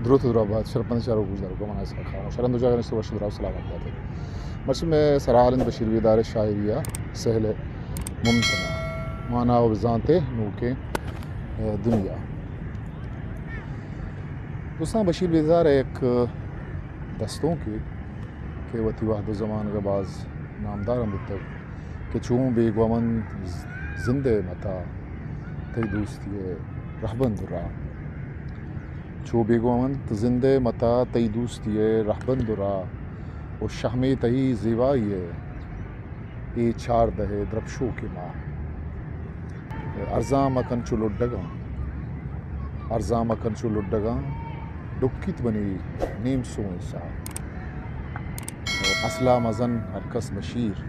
دروت ءُ دراہ بات، شرپمند چاروک ءُ گوشداروکاں، من اسحاق خان، شریں دو جاگہ نشتگ، وش ءُ دراہ ءُ سلامت بات ات۔ مرچی مئے سرحال انت بشیر بیدار ءِ شاعری ءِ سہل ممتنع، مانا ءُ بزانت ءِ نوکیں، ءَ، دنیا۔ دوستاں، بشیر بیدار ءِ یک دستونکے کہ وتی وہد ءُ زمانگ ءَ باز نامدار ہم بوتگ کہ چون بیگواہ من زند ءِ متا تئی دوستی ءِ رہبند ءُ راہ۔ چو بیگواہ من زند ءِ متا تئی دوستی ءِ رہبند ءُ راہ ءُ شہمے تئی زیبائی ءِ اے چاردہ ءِ درپشوکیں ماہ۔ ارزاں مکن چو لڈگاں، ارزاں مکن چو لڈگاں، ڈکیت منی نیم سوئیں ساہ۔ اصلا مزن ہر کس بشیر،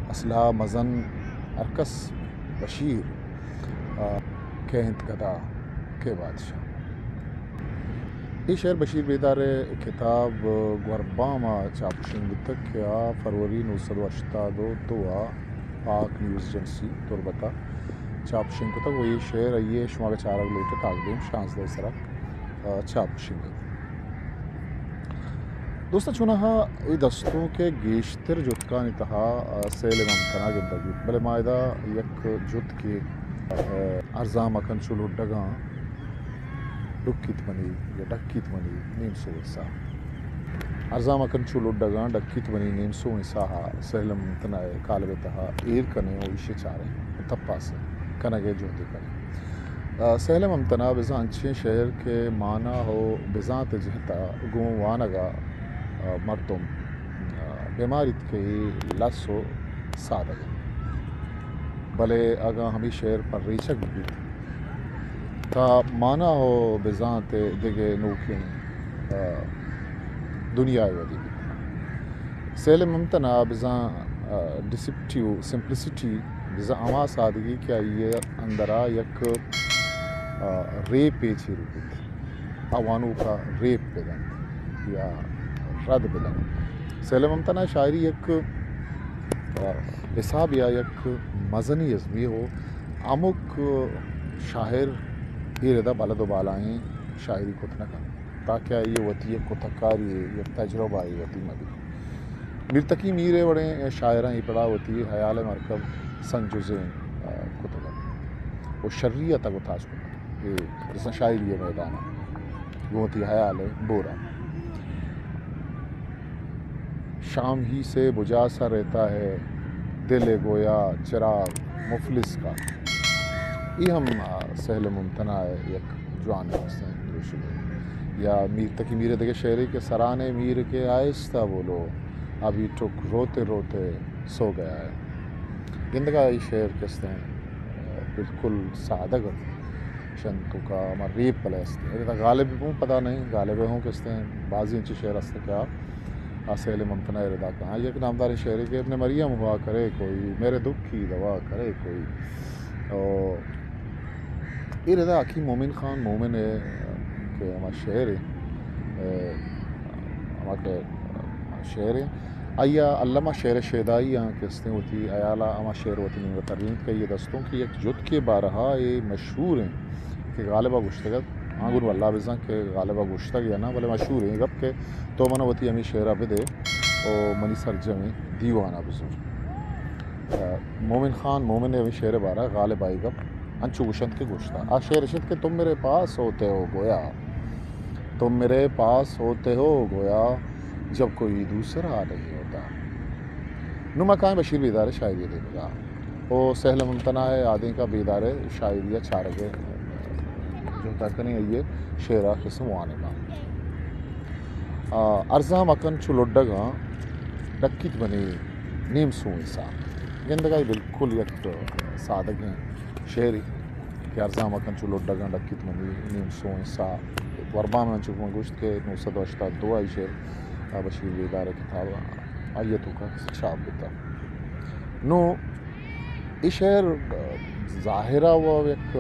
اصلا مزن ہر کس بشیر، آ، کئے انت گدا، کئے بادشاہ؟ اے شعر بشیر بیدار ءِ کتاب گوربام ءَ چاپ ءُ شنگ بوتگ کہ آ فروری نو سد ءُ ہشتاد ءُ دو ءَ پاک نیوز ایجنسی تربت ءَ چاپ ءُ شنگ کتگ ءُ اے شعر آئی ءِ شما اگاں چارگ لوٹ ات تاکدیم شانزدہ ءِ سرا، آ، چاپ ءُ شنگ ات۔ دوستاں، چوناہا اے دستونک ءِ گیشتر جتکانی تہا، آ، سہل ممتنع گندگ بیت، بلے ما ادا یک جتکے، آ، ارزاں مکن چو لڈگاں ڈکیت منی یا ڈکیت منی نیم سوئیں ساہ۔ ارزاں مکن چو لڈگاں ڈکیت منی نیم سوئیں ساہ ءَ سہل ممتنع ءِ کالب ءِ تہا ایر کنیں ءُ ایشی ءَ چاریں ءُ تپاس کنگ ءِ جہد ءَ کنیں۔ آ، سہل ممتنع بزاں انچیں شعر کہ مانا ءُ بزانت ءِ جہت ءَ گوں وانگ ءَ، آ، مردم، آ، بہ ماریت کہ اے لس ءُ سادگ انت۔ بلے اگاں ہمے شعر پر ریچگ بہ بیت، تا مانا ءُ بزانت ءِ دگہ نوکیں، آ، دنیائے ودی بیت۔ سہل ممتنع بزاں، آ، ڈسپٹیو سمپلسٹی، بزاں ہما سادگی کہ آئی ءِ اندر ءَ یک، آ، ریپے چیر بیت۔ آ وانوک ءَ ریپ بہ دنت یا رد بہ دنت۔ سہل ممتنع ءِ شاعری یک، آ، حساب یا یک مزنی ازمی ہو۔ ہمک شاعر اے ردا بلد ءُ بالائیں شاعری کت نہ کنت، تاکہ آئی ءِ وتی یک کتکاری ءِ یک تجربہ ءِ وتی مہ بیت۔ میر تقی میر ءِ وڑیں شاعراں اے پڑا وتی حیال ءِ مرکب سنجزیں، آ، کتگ ءُ شری ءَ تگ ءُ تاچ کتگ۔ اے بزاں شاعری ءِ میدان ءَ گوں وتی حیال ءِ بور ءَ۔ شام ہی سے بجھا سا رہتا ہے، دل ہے گویا چراغ مفلس کا۔ اے ہم، آ، سہل ممتنع ءِ یک جوانیں ہستیں دروشمے۔ یا میر تقی میر ءِ دگہ شعرے کہ سرانے میر کے آہستہ بولو، ابھی ٹک روتے روتے سو گیا ہے۔ گندگ ءَ اے شعر کہ استیں، آ، بالکل سادگ انت۔ شن توکا ہما ریپ بلے است۔ اے تا غالب ہوں پدا نہیں، غالب ہوں کہ استیں، بعضی انچیں شعر است کہ آ، آ سہل ممتنع ءِ ردا کاں۔ آئی ءِ یک نامداریں شعرے کہ ابن مریم ہوا کرے کوئی، میرے دکھ کی دوا کرے کوئی۔ او اے ردا حکیم مومن خان مومن ءِ کہ ہما شعر ءِ، اے، ہما کہ شعر ءِ، آئی ءَ علامہ شعر شیدائی آں کہ استیں وتی حیال ءَ ہما شعر وتی نیمگ ءَ ترینت کہ اے دستونک ءِ یک جتکے بارہ ءَ اے مشہور انت کہ غالب ءَ گوشتگ ات، آں گوں واللہ بزاں کہ غالب ءَ گوشتگ یا نہ، بلے مشہور انت اے گپ کہ تو من ءَ وتی ہمے شعر ءَ بدے ءُ منی سرجمیں دیوان ءَ بزور۔ ءُ مومن خان مومن ءِ ہمے شعر ءِ بارہ ءَ غالب ءَ اے گپ انچو گوشنت کہ گوشتہ۔ آ شعر اش انت کہ تم میرے پاس ہوتے ہو گویا، تم میرے پاس ہوتے ہو گویا، جب کوئی دوسرا نہیں ہوتا۔ نوں ما کائیں بشیر بیدار ءِ شاعری ءِ دیمگا۔ او سہل ممتنع ءِ آدینک ءَ بیدار ءِ شاعری ءَ چارگ ءِ جہد ءَ کنیں، آئی ءِ شعر ءَ قسم وانیں ما۔ آ، ارزاں مکن چو لڈگاں، ڈکیت منی نیم سوئیں ساہ۔ گندگ ءَ بالکل یک سادگیں شعرے کہ ارزاں مکن چو لڈگاں، ڈکیت منی نیم سوئیں ساہ۔ گوربام ءَ انچو من گوشت کہ نو سد ءُ ہشتاد ءُ دو ءَ اے شعر، آ، بشیر بیدار ءِ کتاب آئی ءِ توکا چاپ بیتگ۔ نوں اے شعر، آ، ظاہر ءَ وَ یک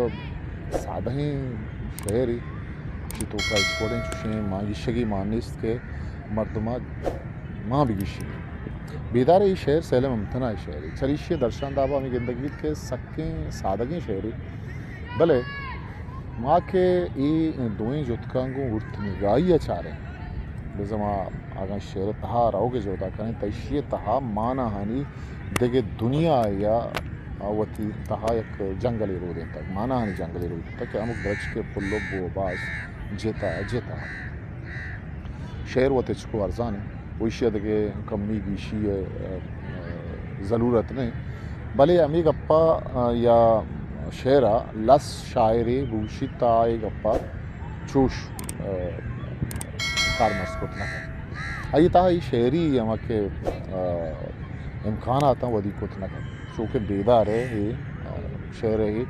سادہیں شعرے، ایشی توکا ہچ وڑیں چوشیں مان گیشگی مان نیست کہ مردم ءَ مان بگیشی۔ بیدار ءِ اے شعر سہل ممتنع ءِ شعرے، چریشی ءَ درشان داب ءَ ہمے گندگ بیت کہ سکیں سادگیں شعرے، بلے ما کہ اے دوئیں جتکاں گوں ہورت نگاہی ءَ چاریں، بزاں ما اگاں شعر ءِ تہا روگ ءِ جہد ءَ کنیں، تہ ایشی ءِ تہا ماناہانی دگہ دنیا یا وتی تہا یک جنگلے رودینتگ، ماناہانی جنگلے رودینتگ کہ ہمک درچک ءِ پل ءُ بو ءُ باز جتا جتا۔ شعر وت ہچکو ارزان انت، و ایشی ءَ دگہ کمی گیشی ءِ، ءَ، ضلورت نہ انت۔ بلے ہمے گپ ءَ، ءَ، یا شعر ءَ لس شاعرے بوشیت، آ اے گپ ءَ چوش، ءَ، کارمرز کت نہ کنت۔ آئی ءِ تہا اے شعری ہما کہ، ءَ، امکاناتاں ودی کت نہ کنت، چوکہ بیدار ءِ اے، ءَ، شعر ءِ اے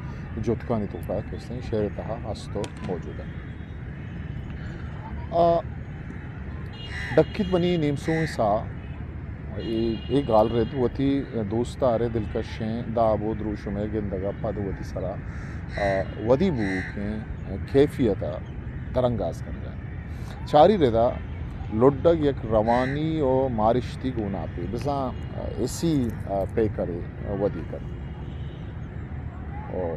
جتکانی توکا کسیں شعر ءِ تہا ہست و موجود انت۔ آ، ڈکیت منی نیمسوئیں ساہ، اے، اے گالرد وتی دوستدار ءِ دلکشیں داب و دروشم ءِ گندگ ءَ پد وتی سرا، آ، ودی بوؤکیں کیفیت ءَ درانگاز کنگ ءَ انت۔ چاری ردا لڈگ یک روانی و مارشتی گوناپے، بزاں، آ، حسی، آ، پیکرے ودی کنت۔ و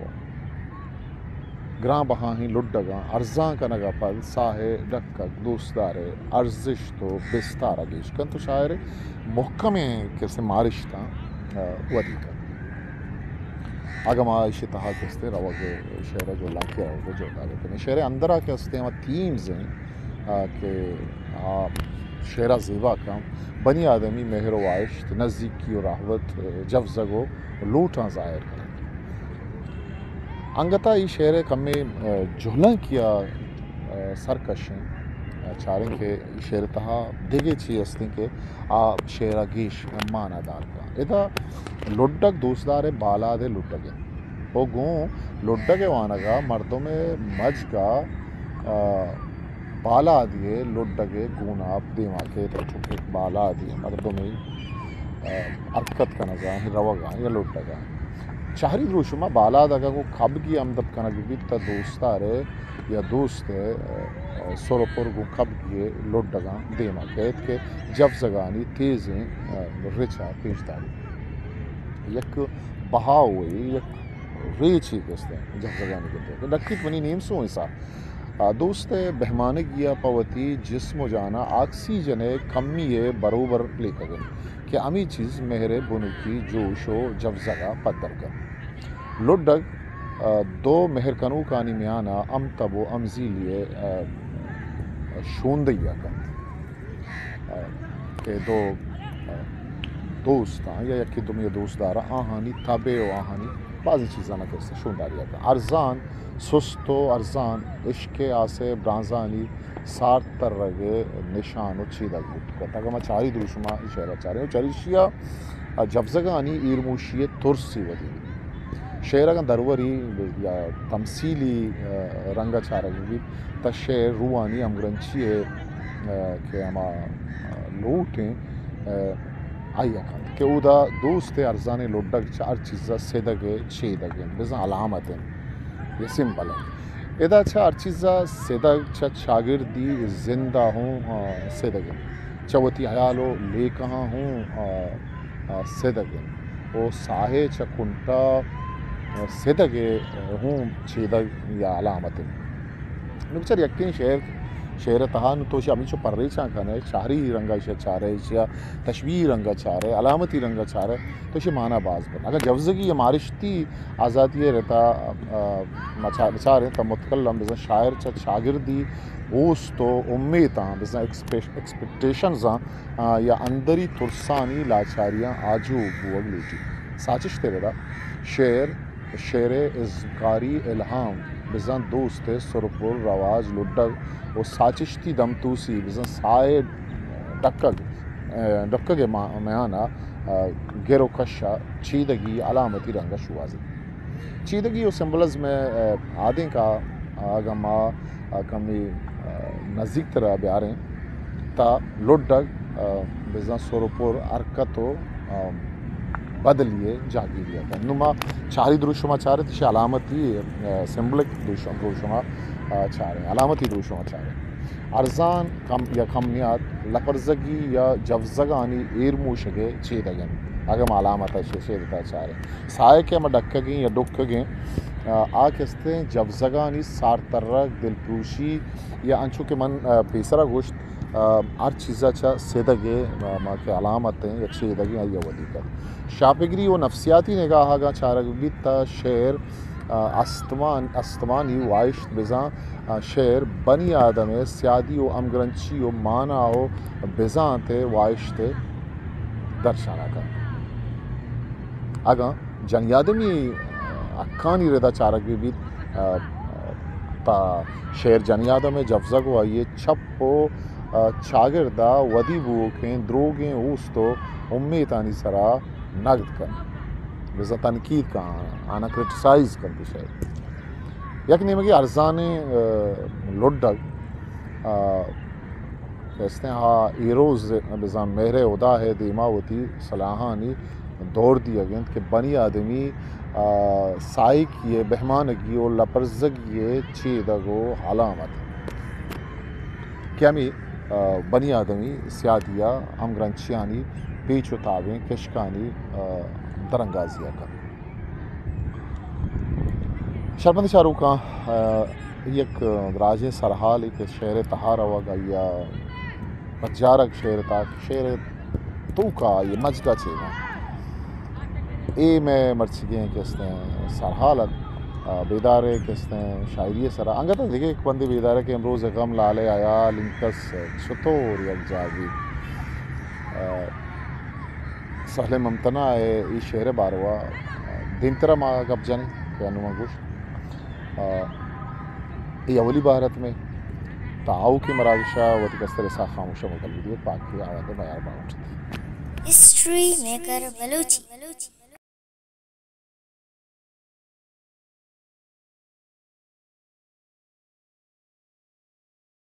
گران بہائیں لڈگاں ارزان کنگ ءَ پد ساہ ءِ ڈکگ دوستدار ءِ ارزشت و بستار ءَ گیش کنت و شاعر ءِ مھکمیں کسے مارشتاں، ءَ، ودی کنت۔ اگاں ما ایشی ءِ تہا کسے روگ ءِ شعر ءِ جہلانکی ءَ روگ ءِ جہد ءَ بکنیں، شعر ءِ اندر ءَ کہ ہستیں ہما تھیمز انت، آ، کہ آ شعر ءَ زیبا کن، بنی آدمی مہر و واہشت، نزیکی و رہوت، جوزگ و لوٹاں ظاہر کننت۔ انگت ءَ اے شعر ءِ کمے، آ، جہلانکی ءَ، آ، سرکش انت۔ آ، چاریں کہ اے شعر ءِ تہا دگہ چی ہستیں کہ آ شعر ءَ گیش مانا دار کن۔ ادا لڈگ دوستدار ءِ بالاد ءِ لڈگ انت۔ و گوں لڈگ ءِ وانگ ءَ مردم ءِ مجگ ءَ، آ، بالادے ءِ لڈگ ءِ گوناپ دیما کیت، چونکہ بالادے ءِ مردم ءِ، آ، حرکت کنگ ءَ، روگ ءَ یا لڈگ ءَ۔ چہری دروشم ءَ بالاد اگاں گوں کبگے ہمدپ کنگ بیت، تہ دوستدار ءِ یا دوست ءِ، آ، سر و پر گوں کبگے ءِ لڈگاں دیما کیت کہ جوزگانی تیزیں، آ، رچ ءَ پیش داریت۔ یک بہاؤے، یک ریچے کہ است انت جوزگانی گندگ ءَ۔ ڈکیت منی نیمسوئیں ساہ، آ، دوست ءِ بہمانگی ءَ پہ وتی جسم و جان ءَ آکسیجن ءِ کمی ءِ بروبر لیکگ انت کہ ہمے چیز مہر ءِ بنکی جوش و جوزگ ءَ پدر کنت۔ لڈگ، آ، دو مہر کنوکانی میان ءَ ہم تب و ہمزیلی ءِ، آ، شوندہی ءَ کنت۔ کہ دو دوستاں یا یکے دومی ءَ دوست دار، آہانی تب ءَ و آہانی بازیں چیزاں کہ است شونداری ءَ کن۔ ارزان، سست و ارزان، عشق ءِ آس ءِ برانزانی سارت ترگ ءِ نشان و چیدگ بوت کنت۔ اگاں ما چاری دروشم ءَ اے شعر ءَ چاریں و چریشی ءَ جوزگانی ایرموشی ءِ ترسے ودی بیت۔ شعر اگاں دروری یا تمثیلی، آ، رنگ ءَ چارگ بہ بیت، تہ شعر روحانی ہمگرنچی ءِ، آ، کہ ہما، آ، لوٹ انت، آ، آئی ءَ کنت کہ اودا دوست ءِ ارزانیں لڈگ چہ ہر چیز ءَ سدگ ءِ چیدگ انت، بزاں علامت انت یا سمبل انت۔ ادا چہ ہر چیز ءَ سدگ چہ چاگردی زند ءَ ہوں، آ، سدگ انت، چہ وتی ہیال و لیکہاں ہوں، آ، آ، سدگ انت و ساہ ءِ چہ کنٹا، آ، سدگ ءِ ہوں چیدگ یا علامت انت۔ نوں بچار یکیں شعر، شعر ءِ تہا نوں تو شی ہمینچو پریچاں کنئے، شاعری رنگ ءَ ایشی ءَ چارئے، ایشی ءَ تشبیہی رنگ ءَ چارئے، علامتی رنگ ءَ چارئے، تو شی مانا باز بنت۔ اگاں جوزگی یا مارشتی آزاتی ءِ رد ءَ، آ، ما چا-، بچاریں تہ متکلم بزاں شاعر چہ چاگردی اوست و امیتاں بزاں ایکسپیش-، ایکسپیکٹیشنزاں، آ، یا اندری ترسانی لاچاریاں آجو بوگ لوٹی۔ ساچشت ءِ رد ءَ شعر، شعر ءِ ازمکاری الہام بزاں دوست ءِ سر و پر، رواج، لڈگ و ساچشتی دمتوسی بزاں ساہ ءِ ڈکگ، آ، ڈکگ ءِ ما-، میان ءَ، آ، گر و کش ءَ چیدگی علامتی رنگ ءَ شوہازیت۔ چیدگی و سمبلزم ءِ، آ، آدینک ءَ اگاں ما، آ، کمی، آ، نزیک تر ءَ بیاریں تہ لڈگ، آ، بزاں سر و پر، حرکت و، آ، بدلی ءِ جاگیری ءَ کنت۔ نوں ما چاری دروشم ءَ چاریں، ایشی علامتی، آ، سمبلک دروشم، دروشم ءَ، آ، چاریں، علامتی دروشم ءَ چاریں۔ ارزان کم یا کم نیاد، لپرزگی یا جوزگانی ایرموشگ ءِ چیدگ انت۔ اگاں ما علامت ءَ شے شعر ءِ تہا چاریں، ساہگ کہ ہما ڈکگیں یا ڈکگیں، آ، آ کہ استیں جوزگانی سارترگ، دلپروشی یا انچو کہ من، آ، پیسرا گوشت، آ، ہر چیز ءَ چہ سدگ ءِ، آ، ما کہ علامت ایں یا چیدگیں آئی ءَ ودی کت۔ شاپگری و نفسیاتی نگاہ ءَ اگاں چارگ بیت تہ شعر، آ، استمان، استمانی واہشت بزاں، آ، شعر بنی آدم ءِ سیادی و ہمگرنچی و مانا و بزانت ءِ واہشت ءِ درشان ءَ کنت۔ اگاں جنی آدمی حقانی ردا چارگ بہ بیت، آ، پہ شعر جنی آدم ءِ جوزگ و آئی ءِ چپ و، آ، چاگرد ءَ ودی بوؤکیں دروگیں اوست و امیتانی سرا نگد کنت، بزاں تنقید کنت، آناں کرٹیسائز کنت۔ شعر یک نیمگے ارزانیں، آ، لڈگ، آ، کہ استیں ہا ایروز بزاں مہر ہدا ءِ دیما وتی سلاہانی دور دیگ انت کہ بنی آدمی، آ، سائیکی ءِ بہمانگی و لپرزگی ءِ چیدگ و علامت انت کہ ہمے، آ، بنی آدمی سیادی ءِ ہمگرنچیانی پیچ و تابیں کشکانی، آ، درانگازی ءَ کنت۔ شرمند چاروکاں، آ، یک دراجیں سرحالے کہ شعر ءِ تہا روگ، آئی ءِ پجارگ شعر ءِ تہا، شعر ءِ توکا آئی ءِ مجگ ءَ چیگاں۔ اے مئے مرچیگیں کہ استیں سرحال ات، آ، بیدار ءِ کہ استیں شاعری ءِ سرا۔ انگت دگہ یک بندے بیدار ءِ کہ امروز غم لالے آیا لنکس چطور یک جاگی۔ آ، سہل ممتنع ءِ اے شعر ءِ باروا دیمترا ما گپ جنیں کہ انوں ما گوشت، آ، اے اولی بار ات مئے تا آؤکیں مراگش ءَ وتی کستر اسحاق خاموش ءَ مکل بدیت، پاکی آواد ءِ میار باہوٹ ات۔ History maker Balochi.